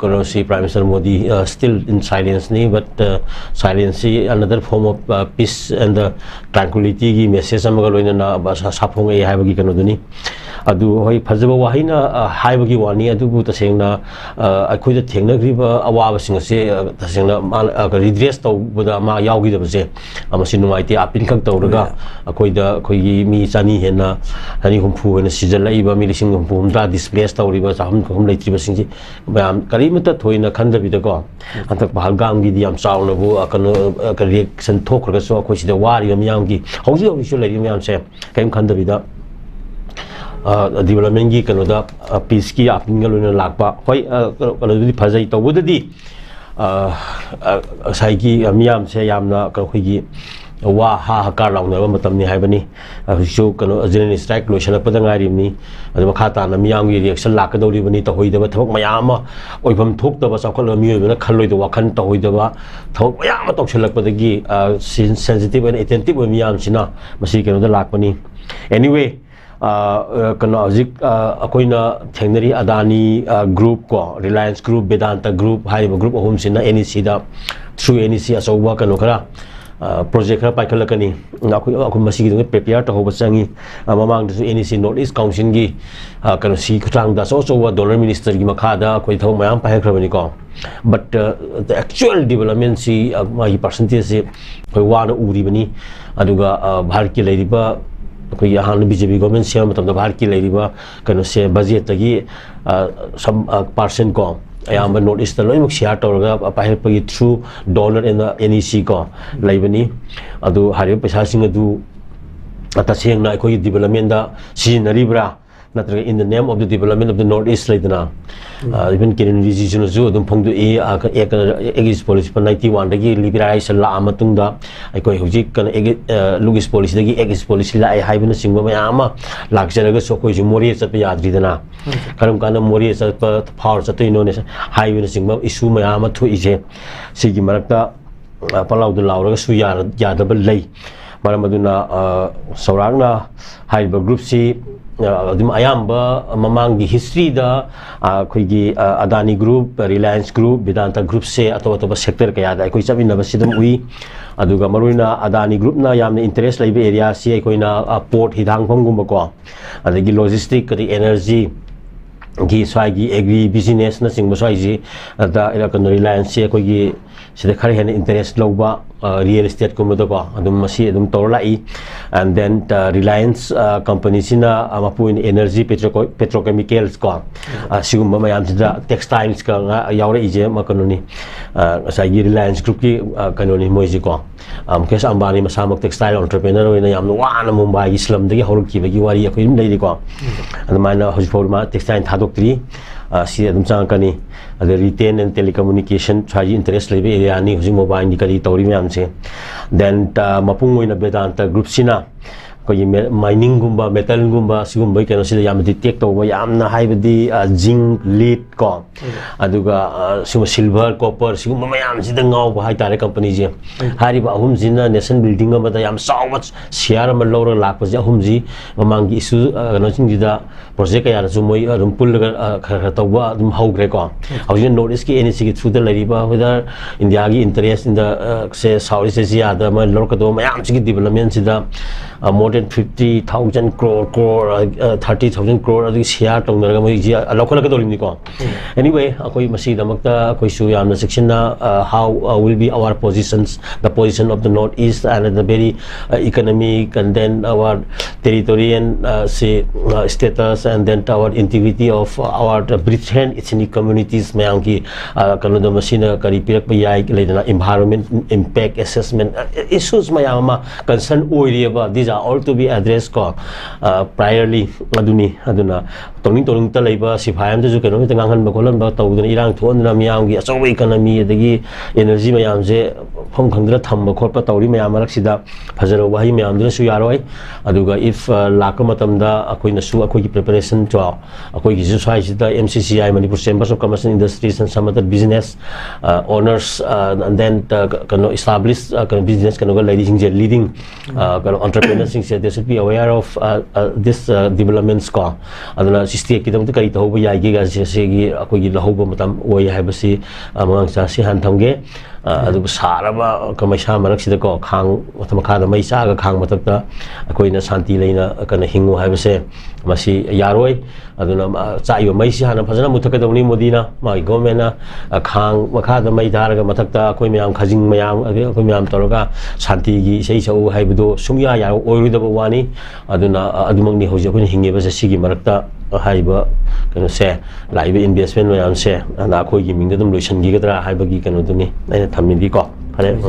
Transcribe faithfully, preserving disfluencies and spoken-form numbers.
ꯀꯩꯅꯣꯁꯤ, Prime Minister Modi, uh, still in silence ꯅꯤ, but, uh, silence ꯁꯤ another form of, uh, peace and, uh, tranquility ꯒꯤ message ꯑꯃꯒ ꯂꯣꯏꯅꯅ, uh, ꯁꯥ-, ꯁꯥꯐꯣꯡꯉꯛꯑꯦ ꯍꯥꯏꯕꯒꯤ ꯀꯩꯅꯣꯗꯨꯅꯤ꯫ ꯑꯗꯨ ꯍꯣꯏ, ꯐꯖꯕ ꯋꯥꯍꯩꯅ, uh, ꯍꯥꯏꯕꯒꯤ ꯋꯥꯅꯤ, ꯑꯗꯨꯕꯨ ꯇꯁꯦꯡꯅ, uh, ꯑꯩꯈꯣꯏꯗ ꯊꯦꯡꯅꯈ꯭ꯔꯤꯕ ꯑꯋꯥꯕꯁꯤꯡ ꯑꯁꯦ, uh, ꯇꯁꯦꯡꯅ ꯃꯥꯅ, uh, redress ꯇꯧꯕꯗ ꯃꯥ ꯌꯥꯎꯈꯤꯗꯕꯁꯦ, uh, ꯃꯁꯤ ꯅꯨꯡꯉꯥꯏꯇꯦ꯫ ꯑꯥꯄꯤꯜ ꯈꯛ ꯇꯧꯔꯒ ꯑꯩꯈꯣꯏꯗ, ꯑꯩꯈꯣꯏꯒꯤ ꯃꯤ ꯆꯅꯤ ꯍꯦꯟꯅ, ꯆꯅꯤ ꯍꯨꯝꯐꯨ ꯍꯦꯟꯅ ꯁꯤꯖꯤꯜꯂꯛꯏꯕ, ꯃꯤ ꯂꯤꯁꯤꯡ ꯍꯨꯝꯐꯨ ꯍꯨꯝꯗ꯭ꯔꯥ displace ꯇꯧꯔꯤꯕ, ꯆꯥꯐꯝ ꯈꯣꯠꯐꯝ ꯂꯩꯇ꯭ꯔꯤꯕꯁꯤꯡꯁꯤ ꯃꯌꯥꯝ ꯀꯔꯤꯃꯠꯇ ꯊꯣꯏꯅ ꯈꯟꯗꯕꯤꯗꯀꯣ, ꯍꯟꯗꯛ ꯄꯍꯜꯒꯥꯝꯒꯤꯗꯤ ꯌꯥꯝ ꯆꯥꯎꯅꯕꯨ, ꯑ, ꯀꯩꯅꯣ, ꯑ, reaction ꯊꯣꯛꯈ꯭ꯔꯒꯁꯨ, ꯑꯩꯈꯣꯏ ꯁꯤꯗ ꯋꯥꯔꯤꯕ ꯃꯤꯌꯥꯝꯒꯤ, ꯍꯧꯖꯤꯛ ꯍꯧꯖꯤꯛꯁꯨ ꯂꯩꯔꯤꯕ ꯃꯌꯥꯝꯁꯦ ꯀꯔꯤꯝ ꯈꯟꯗꯕꯤꯗ, ꯑ, development ꯀꯤ ꯀꯩꯅꯣꯗ, ꯑ, peace ꯀꯤ ꯑꯥꯄꯤꯜꯒ ꯂꯣꯏꯅꯅ ꯂꯥꯛꯄ꯫ ꯍꯣꯏ, ꯑ, ꯀꯩꯅꯣ, ꯀꯩꯅꯣꯗꯨꯗꯤ ꯐꯖꯩ, ꯇꯧꯕꯗꯗꯤ, ꯑ, ꯑ, ꯉꯁꯥꯏꯒꯤ ꯃꯤꯌꯥꯝꯁꯦ ꯌꯥꯝꯅ ꯑꯩꯈꯣꯏꯒꯤ ꯋꯥ ꯍꯥ ꯍꯀꯥꯔ ꯂꯥꯎꯅꯕ ꯃꯇꯝꯅꯤ ꯍꯥꯏꯕꯅꯤ꯫ ꯍꯧꯖꯤꯛꯁꯨ ꯀꯩꯅꯣ, general strike ꯂꯣꯏꯁꯤꯜꯂꯛꯄꯗ ꯉꯥꯏꯔꯤꯕꯅꯤ꯫ ꯑꯗꯨ ꯃꯈꯥ ꯇꯥꯅ ꯃꯤꯌꯥꯝꯒꯤ reaction ꯂꯥꯛꯀꯗꯧꯔꯤꯕꯅꯤ꯫ ꯇꯧꯍꯩꯗꯕ ꯊꯕꯛ ꯃꯌꯥꯝ ꯑꯃ, ꯑꯣꯏꯐꯝ ꯊꯣꯛꯇꯕ, ꯆꯥꯎꯈꯠꯂꯕ ꯃꯤꯑꯣꯏꯕꯅ ꯈꯜꯂꯣꯏꯗꯕ ꯋꯥꯈꯜ, ꯇꯧꯍꯩꯗꯕ ꯊꯕꯛ ꯃꯌꯥꯝ ꯑꯃ ꯇꯧꯁꯤꯜꯂꯛꯄꯗꯒꯤ, ꯑ, sen-, sensitive ꯑꯣꯏꯅ, attentive ꯑꯣꯏꯕ ꯃꯤꯌꯥꯝꯁꯤꯅ ꯃꯁꯤ ꯀꯩꯅꯣꯗ ꯂꯥꯛꯄꯅꯤ꯫ Anyway, ꯑ, ꯑ, ꯀꯩꯅꯣ, ꯍꯧꯖꯤꯛ, ꯑ, ꯑꯩꯈꯣꯏꯅ ꯊꯦꯡꯅꯔꯤ ꯑꯗꯥꯅꯤ, ꯑ, group ꯀꯣ, Reliance Group, Vedanta Group ꯍꯥꯏꯔꯤꯕ group ꯑꯍꯨꯝꯁꯤꯅ NEC ꯗ, through NEC ꯑꯆꯧꯕ ꯀꯩꯅꯣ ꯈꯔ, ꯑ, project ꯈꯔ ꯄꯥꯏꯈꯠꯂꯛꯀꯅꯤ꯫ ꯑꯩꯈꯣꯏ, ꯑꯩꯈꯣꯏ ꯃꯁꯤꯒꯤꯗꯃꯛ prepare ꯇꯧꯍꯧꯕ ꯆꯪꯉꯤ꯫ ꯑ, ꯃꯃꯥꯡꯗꯁꯨ NEC North East Council ꯒꯤ, ꯑ, ꯀꯩꯅꯣ, ꯁꯤ ꯈꯨꯠꯊꯥꯡꯗ ꯑꯆꯧ ꯑꯆꯧꯕ donor minister ꯒꯤ ꯃꯈꯥꯗ ꯑꯩꯈꯣꯏ ꯊꯕꯛ ꯃꯌꯥꯝ ꯄꯥꯏꯈꯠꯈ꯭ꯔꯕꯅꯤꯀꯣ꯫ But, uh, the actual development ꯁꯤ, uh, ꯃꯥꯒꯤ percentage ꯁꯤ ꯑꯩꯈꯣꯏ ꯋꯥꯅ ꯎꯔꯤꯕꯅꯤ꯫ ꯑꯗꯨꯒ, uh, ꯚꯥꯔꯠꯀꯤ ꯂꯩꯔꯤꯕ, ꯑꯩꯈꯣꯏꯒꯤ ꯑꯍꯥꯟꯕ BJP government ꯁꯦꯝꯕ ꯃꯇꯝꯗ ꯚꯥꯔꯠꯀꯤ ꯂꯩꯔꯤꯕ ꯀꯩꯅꯣꯁꯦ, budget ꯇꯒꯤ, uh, some, uh, percent ꯀꯣ, ꯑꯌꯥꯝꯕ North East ꯇ ꯂꯣꯏꯅꯃꯛ share ꯇꯧꯔꯒ ꯄꯥꯏꯈꯠꯄꯒꯤ through donor and NEC ꯀꯣ ꯂꯩꯕꯅꯤ꯫ ꯑꯗꯨ ꯍꯥꯏꯔꯤꯕ ꯄꯩꯁꯥꯁꯤꯡ ꯑꯗꯨ ꯇꯁꯦꯡꯅ ꯑꯩꯈꯣꯏꯒꯤ development ꯗ ꯁꯤꯖꯤꯟꯅꯔꯤꯕ꯭ꯔꯥ? ꯅꯠꯇ꯭ꯔꯒ in the name of the development of the North East ꯂꯩꯗꯅ, ꯑ, even ꯀꯤꯔꯟ ꯔꯤꯖꯤꯖꯨꯅꯁꯨ ꯑꯗꯨꯝ ꯐꯣꯡꯗꯣꯛꯏ, ꯑ, ꯀ-, ꯑꯦ, ꯀꯩꯅꯣ, Act East Policy ꯐ ninety one ꯗꯒꯤ liberalization ꯂꯥꯛꯑ ꯃꯇꯨꯡꯗ ꯑꯩꯈꯣꯏ ꯍꯧꯖꯤꯛ ꯀꯩꯅꯣ, Act, ꯑ, Look East Policy ꯗꯒꯤ Act East Policy ꯂꯥꯛꯑꯦ ꯍꯥꯏꯕꯅꯆꯤꯡꯕ ꯃꯌꯥꯝ ꯑꯃ ꯂꯥꯛꯆꯔꯒꯁꯨ ꯑꯩꯈꯣꯏꯁꯨ ꯃꯣꯔꯦ ꯆꯠꯄ ꯌꯥꯗ꯭ꯔꯤꯗꯅ꯫ ꯀꯔꯝ ꯀꯥꯟꯗ ꯃꯣꯔꯦ ꯆꯠꯄ ꯐꯥꯎꯔ ꯆꯠꯇꯣꯏꯅꯣꯅꯦ ꯍꯥꯏꯕꯅꯆꯤꯡꯕ issue ꯃꯌꯥꯝ ꯑꯃ ꯊꯣꯛꯏꯁꯦ꯫ ꯁꯤꯒꯤ ꯃꯔꯛꯇ, ꯑ, ꯄꯪꯂꯥꯎꯗ ꯂꯥꯎꯔꯒꯁꯨ ꯌꯥꯔ-, ꯌꯥꯗꯕ ꯂꯩ꯫ ꯃꯔꯝ ꯑꯗꯨꯅ, ꯑ, ꯆꯥꯎꯔꯥꯛꯅ ꯍꯥꯏꯔꯤꯕ group ꯁꯤ ꯑꯗꯨꯝ ꯑꯌꯥꯝꯕ ꯃꯃꯥꯡꯒꯤ ꯍꯤꯁꯇ꯭ꯔꯤꯗ ꯑꯩꯈꯣꯏꯒꯤ ꯑꯗꯥꯅꯤ ꯒ꯭ꯔꯨꯞ, ꯔꯤꯂꯥꯌꯟꯁ ꯒ꯭ꯔꯨꯞ, ꯕꯦꯗꯥꯟꯇ ꯒ꯭ꯔꯨꯞꯁꯦ ꯑꯇꯣꯞ ꯑꯇꯣꯞꯄ ꯁꯦꯛꯇꯔ ꯀꯌꯥꯗ ꯑꯩꯈꯣꯏ ꯆꯠꯃꯤꯟꯅꯕꯁꯤ ꯑꯗꯨꯝ ꯎꯏ꯫ ꯑꯗꯨꯒ ꯃꯔꯨꯑꯣꯏꯅ ꯑꯗꯥꯅꯤ ꯒ꯭ꯔꯨꯞꯅ ꯌꯥꯝꯅ ꯏꯟꯇꯔꯦꯁ ꯂꯩꯕ ꯑꯦꯔꯤꯌꯥꯁꯤ ꯑꯩꯈꯣꯏꯅ ꯄꯣꯔꯠ ꯍꯤꯊꯥꯡꯐꯝꯒꯨꯝꯕꯀꯣ, ꯑꯗꯒꯤ ꯂꯣꯖꯤꯁꯇꯤꯛ, ꯑꯗꯩ ꯑꯦꯅꯔꯖꯤ, ꯒꯤ ꯁ꯭ꯋꯥꯏꯒꯤ ꯑꯦꯒ꯭ꯔꯤ ꯕꯤꯖꯤꯅꯦꯁꯅꯆꯤꯡꯕ ꯁ꯭ꯋꯥꯏꯁꯤ, ꯑꯗ ꯀꯩꯅꯣ, ꯔꯤꯂꯥꯌꯟꯁꯁꯤ ꯑꯩꯈꯣꯏꯒꯤ ꯁꯤꯗ ꯈꯔ ꯍꯦꯟꯅ ꯏꯟꯇꯔꯦꯁ ꯂꯧꯕ, ꯔꯤꯌꯦꯜ ꯏꯁꯇꯦꯠꯀꯨꯝꯕꯗꯀꯣ, ꯑꯗꯨꯝ ꯃꯁꯤ ꯑꯗꯨꯝ ꯇꯧꯔ ꯂꯥꯛꯏ꯫ And then ꯔꯤꯂꯥꯌꯟꯁ ꯀꯝꯄꯅꯤꯁꯤꯅ ꯃꯄꯨ ꯑꯣꯏꯅ ꯑꯦꯅꯔꯖꯤ, ꯄꯦꯇ꯭ꯔꯣꯀꯣ ꯄꯦꯇ꯭ꯔꯣꯀꯦꯃꯤꯀꯦꯜꯁꯀꯣ, ꯁꯤꯒꯨꯝꯕ ꯃꯌꯥꯝꯁꯤꯗ ꯇꯦꯛꯁꯇꯥꯏꯜꯁꯀ ꯌꯥꯎꯔꯛꯏꯁꯦ ꯀꯩꯅꯣꯅꯤ, ꯉꯁꯥꯏꯒꯤ ꯔꯤꯂꯥꯌꯟꯁ ꯒ꯭ꯔꯨꯞꯀꯤ ꯀꯩꯅꯣꯅꯤ ꯃꯣꯏꯁꯤꯀꯣ꯫ ꯃꯨꯀꯦꯁ ꯑꯝꯕꯥꯅꯤ ꯃꯁꯥꯃꯛ ꯇꯦꯛꯁꯇꯥꯏꯜ ꯑꯣꯟꯇꯔꯄ꯭ꯔꯦꯅꯔ ꯑꯣꯏꯅ ꯌꯥꯝꯅ ꯋꯥꯅ ꯃꯨꯝꯕꯥꯏꯒꯤ ꯁ꯭ꯂꯝꯗꯒꯤ ꯍꯧꯔꯛꯈꯤꯕꯒꯤ ꯋꯥꯔꯤ ꯑꯩꯈꯣꯏ ꯑꯗꯨꯝ ꯂꯩꯔꯤꯀꯣ꯫ ꯑꯗꯨꯃꯥꯏꯅ ꯍꯧꯖꯤꯛ ꯐꯥꯎꯕ ꯃꯥ ꯇꯦꯛꯁꯇꯥꯏꯜ ꯊꯥꯗꯣꯛꯇ꯭ꯔꯤ꯫ ꯁꯤ ꯑꯗꯨꯝ ꯆꯪꯉꯛꯀꯅꯤ꯫ ꯑꯗ retail and telecommunication ꯁ꯭ꯋꯥꯏꯒꯤ ꯏꯟꯇꯔꯦꯁ ꯂꯩꯕ ꯑꯦꯔꯤꯌꯥꯅꯤ ꯍꯧꯖꯤꯛ ꯃꯣꯕꯥꯏꯜꯒꯤ ꯀꯔꯤ ꯇꯧꯔꯤ ꯃꯌꯥꯝꯁꯦ꯫ Then ꯃꯄꯨꯡ ꯑꯣꯏꯅ ꯕꯦꯗꯥꯟꯇ ꯒ꯭ꯔꯨꯞꯁꯤꯅ ꯑꯩꯈꯣꯏꯒꯤ ꯃꯥꯏꯅꯤꯡꯒꯨꯝꯕ, ꯃꯦꯇꯜꯒꯨꯝꯕ, ꯁꯤꯒꯨꯝꯕꯒꯤ ꯀꯩꯅꯣꯁꯤꯗ ꯌꯥꯝꯅ ꯗꯤꯇꯦꯛ ꯇꯧꯕ, ꯌꯥꯝꯅ ꯍꯥꯏꯕꯗꯤ ꯖꯤꯡ, ꯂꯤꯠ ꯀꯣ, ꯑꯗꯨꯒ ꯁꯤꯒꯨꯝꯕ ꯁꯤꯜꯚꯔ, ꯀꯣꯄꯔ, ꯁꯤꯒꯨꯝꯕ ꯃꯌꯥꯝꯁꯤꯗ ꯉꯥꯎꯕ ꯍꯥꯏꯇꯥꯔꯦ ꯀꯝꯄꯅꯤꯁꯦ꯫ ꯍꯥꯏꯔꯤꯕ ꯑꯍꯨꯝꯁꯤꯅ ꯅꯦꯁꯟ ꯕꯤꯜꯗꯤꯡ ꯑꯃꯗ ꯌꯥꯝ ꯆꯥꯎꯕ ꯁꯤꯌꯥꯔ ꯑꯃ ꯂꯧꯔꯒ ꯂꯥꯛꯄꯁꯦ, ꯑꯍꯨꯝꯁꯤ ꯃꯃꯥꯡꯒꯤ ꯏꯁꯨ ꯀꯩꯅꯣꯁꯤꯡꯁꯤꯗ ꯄ꯭ꯔꯣꯖꯦꯛ ꯀꯌꯥꯗꯁꯨ ꯃꯣꯏ ꯑꯗꯨꯝ ꯄꯨꯜꯂꯒ ꯈꯔ ꯈꯔ ꯇꯧꯕ ꯑꯗꯨꯝ ꯍꯧꯈ꯭ꯔꯦꯀꯣ꯫ ꯍꯧꯖꯤꯛ ꯅꯣꯔꯠ ꯏꯁꯀꯤ ꯑꯦꯟ ꯏ ꯁꯤꯒꯤ ꯊ꯭ꯔꯨꯗ ꯂꯩꯔꯤꯕ, whether ꯏꯟꯗꯤꯌꯥꯒꯤ ꯏꯟꯇꯔꯦꯁ ꯏꯟꯗ ꯁꯦ ꯁꯥꯎꯠ ꯏꯁ ꯑꯦꯁꯤꯌꯥꯗ ꯃꯣꯏ ꯂꯧꯔꯛꯀꯗꯧꯕ ꯃꯌꯥꯝꯁꯤꯒꯤ ꯗꯤꯕꯂꯞꯃꯦꯟꯁꯤꯗ more than fifty thousand crore, crore, thirty thousand crore ꯑꯗꯨꯒꯤ ꯁꯤꯌꯥꯔ ꯇꯧꯅꯔꯒ ꯃꯣꯏꯁꯤ ꯂꯧꯈꯠꯂꯛꯀꯗꯧꯔꯤꯕꯅꯤꯀꯣ꯫ Anyway, ꯑꯩꯈꯣꯏ ꯃꯁꯤꯒꯤꯗꯃꯛꯇ ꯑꯩꯈꯣꯏꯁꯨ ꯌꯥꯝꯅ ꯆꯦꯛꯁꯤꯟꯅ, how will be our positions, the position of the North East and the very economic and then our territorial ꯁꯤ status and then our integrity of our Britishland ethnic communities ꯃꯌꯥꯝꯒꯤ ꯀꯩꯅꯣꯗ ꯃꯁꯤꯅ ꯀꯔꯤ ꯄꯤꯔꯛꯄ ꯌꯥꯏ, ꯂꯩꯗꯅ, environment impact assessment issues ꯃꯌꯥꯝ ꯑꯃ concern ꯑꯣꯏꯔꯤꯑꯕ, these are all to be addressed ꯀꯣ꯫ Priorly ꯑꯗꯨꯅꯤ꯫ ꯑꯗꯨꯅ ꯇꯧꯅꯤꯡ ꯇꯧꯅꯤꯡꯇ ꯂꯩꯕ ꯁꯤꯐꯥꯏ ꯑꯃꯗꯁꯨ ꯀꯩꯅꯣꯝ ꯍꯦꯛꯇ ꯉꯥꯡꯍꯟꯕ ꯈꯣꯠꯍꯟꯕ ꯇꯧꯗꯅ, ꯏꯔꯥꯡ ꯊꯣꯛꯍꯟꯗꯅ, ꯃꯤꯌꯥꯝꯒꯤ ꯑꯆꯧꯕ ꯏꯀꯅꯃꯤ ꯑꯗꯒꯤ ꯑꯦꯅꯔꯖꯤ ꯃꯌꯥꯝꯁꯦ ꯃꯐꯝ ꯈꯪꯗꯅ ꯊꯝꯕ ꯈꯣꯠꯄ ꯇꯧꯔꯤ ꯃꯌꯥꯝ ꯃꯔꯛꯁꯤꯗ ꯐꯖꯔꯕ ꯋꯥꯍꯩ ꯃꯌꯥꯝꯗꯨꯅꯁꯨ ꯌꯥꯔꯣꯏ꯫ ꯑꯗꯨꯒ if ꯂꯥꯛꯄ ꯃꯇꯝꯗ ꯑꯩꯈꯣꯏꯅꯁꯨ ꯑꯩꯈꯣꯏꯒꯤ preparation ꯁꯨ, ꯑꯩꯈꯣꯏꯒꯤꯁꯨ ꯁ꯭ꯋꯥꯏꯁꯤꯗ M C C I, Manipur Chambers of Commerce and Industries and some other business owners, and then ꯀꯩꯅꯣ, establish ꯀꯩꯅꯣ, business ꯀꯩꯅꯣꯒ ꯂꯩꯔꯤꯁꯤꯡꯁꯦ, leading ꯀꯩꯅꯣ, entrepreneur ꯁꯤꯡꯁꯦ They should be aware of, uh, uh, this, uh, developments ꯀꯣ꯫ ꯑꯗꯨꯅ ꯁꯤ state ꯀꯤꯗꯃꯛꯇ ꯀꯔꯤ ꯇꯧꯍꯧꯕ ꯌꯥꯏꯒꯦ ꯍꯥꯏꯁꯦ, ꯁꯤꯒꯤ ꯑꯩꯈꯣꯏꯒꯤ ꯂꯧꯍꯧꯕ ꯃꯇꯝ ꯑꯣꯏ ꯍꯥꯏꯕꯁꯤ, ꯑ, ꯃꯃꯥꯡ ꯆꯥꯁꯤ ꯍꯥꯟꯅ ꯊꯝꯒꯦ꯫ ꯑ, ꯑꯗꯨꯕꯨ ꯁꯥꯔꯕ ꯀ-, ꯃꯩꯁꯥ ꯃꯔꯛꯁꯤꯗꯀꯣ, ꯈꯥꯡ ꯃꯊꯛ ꯃꯈꯥꯗ ꯃꯩ ꯆꯥꯛꯑꯒ ꯈꯥꯡ ꯃꯊꯛꯇ ꯑꯩꯈꯣꯏꯅ ꯁꯥꯟꯇꯤ ꯂꯩꯅ ꯀꯩꯅꯣ ꯍꯤꯡꯉꯨ ꯍꯥꯏꯕꯁꯦ ꯃꯁꯤ ꯌꯥꯔꯣꯏ꯫ ꯑꯗꯨꯅ, ꯑ, ꯆꯥꯛꯏꯕ ꯃꯩꯁꯤ ꯍꯥꯟꯅ ꯐꯖꯅ ꯃꯨꯊꯠꯀꯗꯧꯅꯤ ꯃꯣꯗꯤꯅ, ꯃꯥꯒꯤ government ꯅ꯫ ꯑ, ꯈꯥꯡ ꯃꯈꯥꯗ ꯃꯩ ꯊꯥꯔꯒ ꯃꯊꯛꯇ ꯑꯩꯈꯣꯏ ꯃꯌꯥꯝ, ꯈꯥꯖꯤꯡ ꯃꯌꯥꯝ, ꯑꯗꯒꯤ ꯑꯩꯈꯣꯏ ꯃꯌꯥꯝ ꯇꯧꯔꯒ ꯁꯥꯟꯇꯤꯒꯤ ꯏꯁꯩ ꯁꯛꯎ ꯍꯥꯏꯕꯗꯨ ꯁꯨꯡꯌꯥ ꯌꯥꯔꯣꯏꯗꯕ ꯋꯥꯅꯤ꯫ ꯑꯗꯨꯅ, ꯑ, ꯑꯗꯨꯃꯛꯅꯤ ꯍꯧꯖꯤꯛ ꯑꯩꯈꯣꯏꯅ ꯍꯤꯡꯉꯤꯕꯁꯦ꯫ ꯁꯤꯒꯤ ꯃꯔꯛꯇ ꯍꯥꯏꯔꯤꯕ ꯀꯩꯅꯣꯁꯦ, ꯂꯥꯛꯏꯕ investment ꯃꯌꯥꯝꯁꯦ, ꯑꯗ ꯑꯩꯈꯣꯏꯒꯤ ꯃꯤꯡꯗ ꯑꯗꯨꯝ ꯂꯣꯏꯁꯤꯟꯈꯤꯒꯗ꯭ꯔꯥ ꯍꯥꯏꯕꯒꯤ ꯀꯩꯅꯣꯗꯨꯅꯤ ꯑꯩꯅ ꯊꯝꯃꯤꯗꯤꯀꯣ꯫ ꯐꯔꯦ꯫